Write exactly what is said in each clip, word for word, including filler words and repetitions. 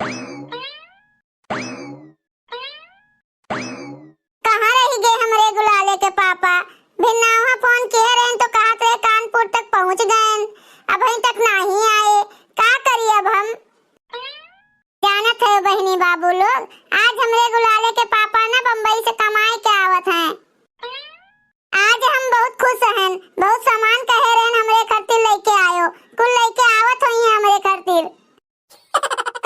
कहाँ रहि गए हमरे गुलाले के पापा? भिन्नावा फोन किहे रहेन तो कहत रहे कानपुर तक पहुँच गएन, अबहीं तक नाहीं आए। का करी अब हम? जानत है बहिनी बाबू लोग, आज हमरे गुलाले के पापा ना बम्बई से कमाए के आवत हैं। आज हम बहुत खुश हन, बहुत सामान कहे रहेन हमरे खातिर लइके आयो, कुल लइके आवत होइहैं हमरे खातिर।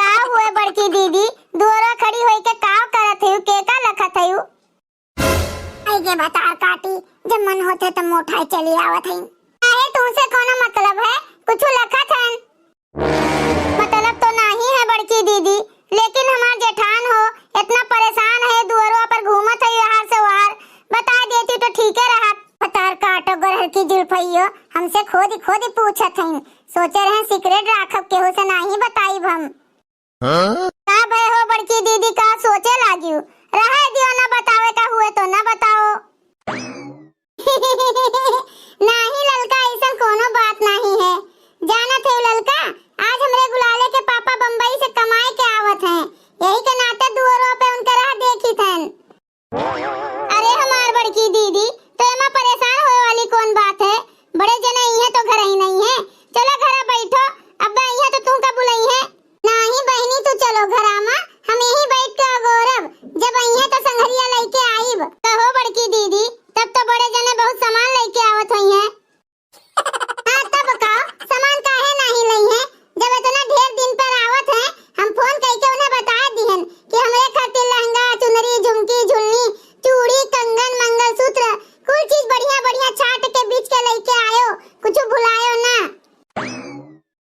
का हुए बड़की दीदी, दुअरा खड़ी होई के का करत हयू, के का लखत हयू? आई गे भतार काटी, जब मन होते तब मोठाई चली आवत हई। काहे तुमसे कौनो मतलब है, कुछ लखत हन? मतलब तो नाहीं है बड़की दीदी, लेकिन हमार जेठान हो, इतना परेशान है, दुअरवा पर घूमत है यहार से वहार, बता देती तो ठीके रहत। भतार काटो गोरहर की जुल्फइयो, हमसे खोदी खोदी पूछत हईन, सोचे रहे secret राखब, केहू से नाहीं बताइब हम। हाँ? का भय हो बड़की दीदी, का सोचे लागियो? रहे दियो, ना बतावे का हुए तो ना बताओ। नाहीं ललका, अइसन कौनो बात नाहीं है। जानत है ललका, आज हमरे गुलाले के पापा बम्बई से कमाए के आवत हैं, यही के नाते दुअरो पे उनके राह देखी थन। अरे हमार बड़की दीदी, तो एमा परेशान होए वाली कौन बात है? बड़े जने इहे तो घर ही नहीं है। चलो घरा बैठो, अब्बा इहे तो तू का बुलाई है। नाहीं बहिनी, तू चलो घरा मा, हम यहीं बैठ के अगोरब, जब अइहे तो संघरिया लइके आइब। कहो बड़की दीदी, तब तो बड़े जने बहुत सामान लइके आवत होइहैं। हाँ, तब का, सामान काहे नाहीं लइहैं? जब इतना ढेर दिन पर आवत हैं, हम फोन कइके उन्हें बता दिहन कि हमरे खातिर लहंगा, चुनरी, झुमकी, झुलनी, चूड़ी, कंगन, मंगलसूत्र, कुल चीज बढ़िया बढ़िया छाट के बीछ के लइके आयो, कुछ भुलायो ना।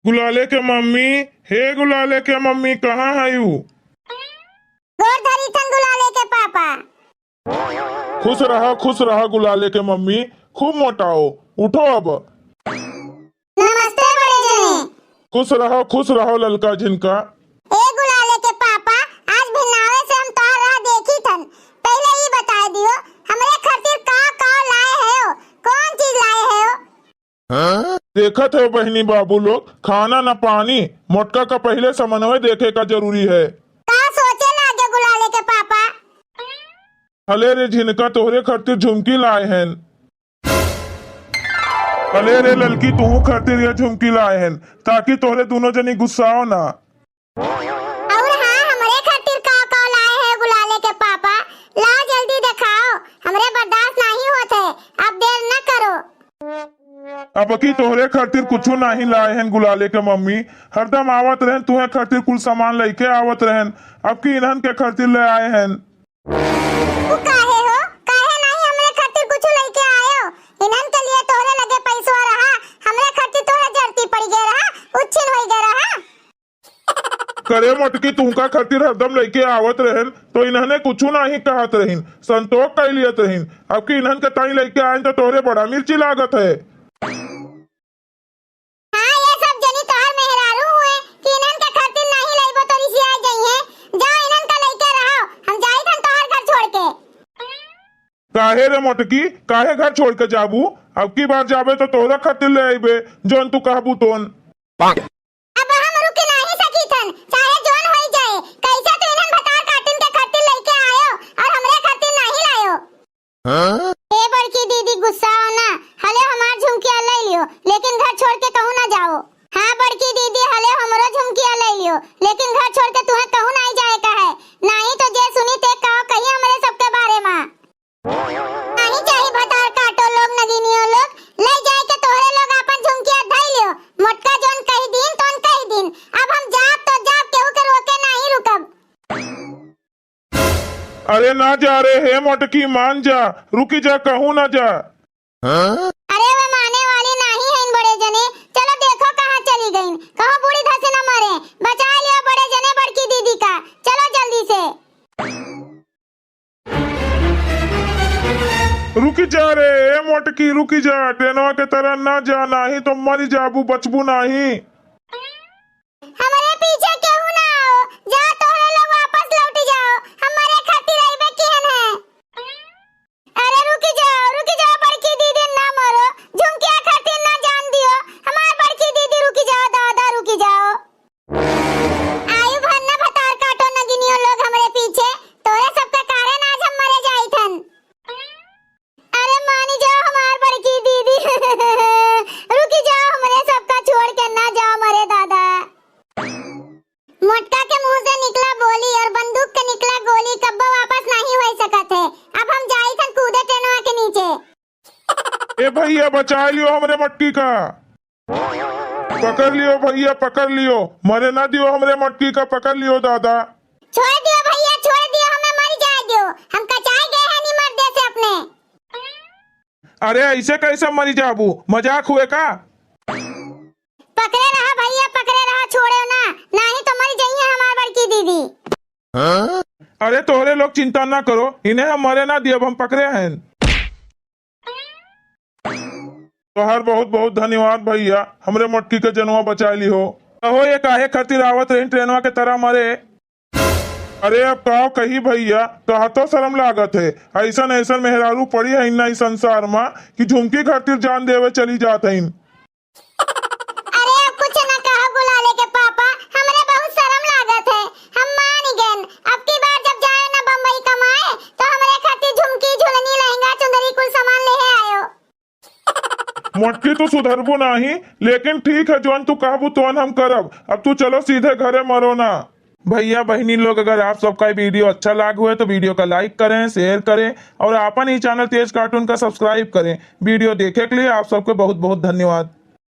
गुलाले के मम्मी, हे गुलाले के मम्मी, कहाँ हयू? गोर धरी थन गुलाले के पापा। खुश रहा, खुश रहा गुलाले के मम्मी, खूब मोटाओ, उठो अब। नमस्ते बड़े जने। खुश रहो, खुश रहो ललका झिनका। ए गुलाले के पापा, आज भिन्नावे से हम तोहार राह देखी थन। पहिले ई बताए दियो, हमरे खातिर का का लाए हयो, कौन चीज लाए हयो? हाँ? देखत है बहिनी बाबू लोग, खाना न पानी, मोटका का पहिले समन्वय देखे का जरूरी है। का सोचे लागे गुलाले के पापा? हले रे झिनका, तोहरे खातिर झुमकी लाए हन। हले रे ललकी, तोहू खातिर यह झुमकी लाए हन, ताकि तोहरे दुनो जनी गुस्साओ ना। और हाँ, हमरे खातिर का का लाए है गुलाले के पापा? लाओ जल्दी देखाओ, हमरे बर्दाश्त नाहीं होत है, अब देर न करो। अबकी तोहरे खातिर कुछू नाहीं लाए हन गुलाले के मम्मी, हरदम आवत रहन तुहे खातिर कुल सामान लइके आवत रहन, अबकी इन्हन के खातिर ले आए हन। तू काहे हो, काहे नाहीं हमरे खातिर कुछू लइके आयो? इन्हन के लिए तोहरे लगे पैसवा रहा, हमरे खातिर तोहरे जरती पड़ गए रहा, उच्छिन होई गए रहा। करे मोटकी, तुहका खातिर हरदम लइके आवत रहन, तो इन्हने कुछू नाहीं कहत रहिन, संतोष कइ लियत रहिन। अबकी इन्हन के ताई लइके आइन, तो तोहरे बड़ा मिर्ची लागत है। हाँ, ये सब जनी तोहर मेहरारू हुए कि इन्हन के खातिर नाहीं लइबो तो रिसिया जइहे। जाओ, इन्हन का लइके रहो, हम जाइत हन तोहर घर छोड़ के। काहे रे मोटकी, काहे घर छोड़ के जाबू? अबकी बार जाबे तो तोहरा खातिर ले आइबे, जौन तू कहबू तोन। अब हम रुक नाहीं सकीथन, चाहे जौन होई जाए, कैसे तू इन्हन भतार काटिन के खातिर लइके आयो और हमरे खातिर नाहीं लायो? हाँ? ए बड़की दीदी, गुस्साओ ना, हले हमार झुमकिया ले लियो, लेकिन घर छोड़ के कहूँ ना जाओ। हाँ बड़की दीदी, हले हमरो झुमकिया ले लियो, लेकिन घर छोड़ के तुहे कहूँ नाहीं जाए का है, नाहीं तो जे सुनी ते का कही हमरे सबके बारे मा। नाहीं चाही भतार काटो लोग, नगिनियो लोग, ले जाए के तोहरे लोग आपन झुमकिया धइ लियो। मोटका जौन कहि दीन, तौन कहि दीन। अब हम जाब तो जाब, केहू के रोके नाहीं रुकब। अरे ना जा रे, हे मोटकी, मान जा, रुकी जा, कहूँ ना जा। अरे वे माने वाली नाहीं हइन बड़े जने, चलो देखो कहाँ चली गइन, कहूँ बूड़ी धंसे न मरे। बचा लियो बड़े जने बड़की दीदी का, चलो जल्दी से। रुकी जा रे, ए मोटकी, रुकी जा, ट्रेनवा के तरह ना जा, नाहीं तो मरी जाबू, बचबू नाहीं। हमरे पीछे केहू ना आओ, जा तोहरे लोग वापस लौटी जाओ, हमरे खातिर अइबे किहन है। अरे रुकी जाओ, रुकी जाओ, बड़की दीदी ना मरो, झुमकिया खातिर ना जान दियो, हमार बड़की दीदी रुकी जाओ, दादा रुकी जाओ। आयु भर ना भता भइया, बचाइ लियो हमरे मटकी का। पकड़ लियो भइया, पकड़ लियो, मरे ना दियो हमरे मटकी का, पकड़ लियो दादा। छोड़ दियो भइया, छोड़ दियो, हमें मरि जाइ दियो, हम कचाइ गए हैं नी मर्दे से अपने। अरे, अइसे कइसे मरि जाबू, मजाक हुए का? पकड़े रहा भइया, पकड़े रहा, छोड़े ना, नाहीं तो मरि जइहैं हमार बड़की दीदी। अरे, तोहरे लोग चिंता ना करो, इन्हें हम मरे ना दियब, हम पकड़े हैं। तोहार बहुत बहुत धन्यवाद भइया, हमरे मटकी के जनवा बचाइ लिहो। कहो, ये काहे खातिर आवत रही ट्रेनवा के तरह मरे? अरे, अब का कही भइया, कहतो सरम लागत है। अइसन अइसन मेहरारू पड़ी है ना इस संसार मा कि झुमकी खातिर जान देवे चली जात हइन। अरे, अब कुछ न कहा गुलाले के पापा, हमरे बहुत सरम लागत है, हम मान गएन। अब की बार जब जाए ना बम्बई कमाए, तो हमरे खातिर झुमकी, झुलनी, लहंगा, चुंदरी कुल सामान लेहे आयो। मोटकी, तू सुधरबू नाहीं, लेकिन ठीक है, जौन तू कहबू तौन हम करब। अब तू चलो सीधे घरे, मरो ना। भइया बहिनी लोग, अगर आप सबका ये video अच्छा लाग हुए तो video का like करें, share करें और आपन ही channel तेज cartoon का subscribe करें। Video देखे के लिए आप सबके बहुत बहुत धन्यवाद।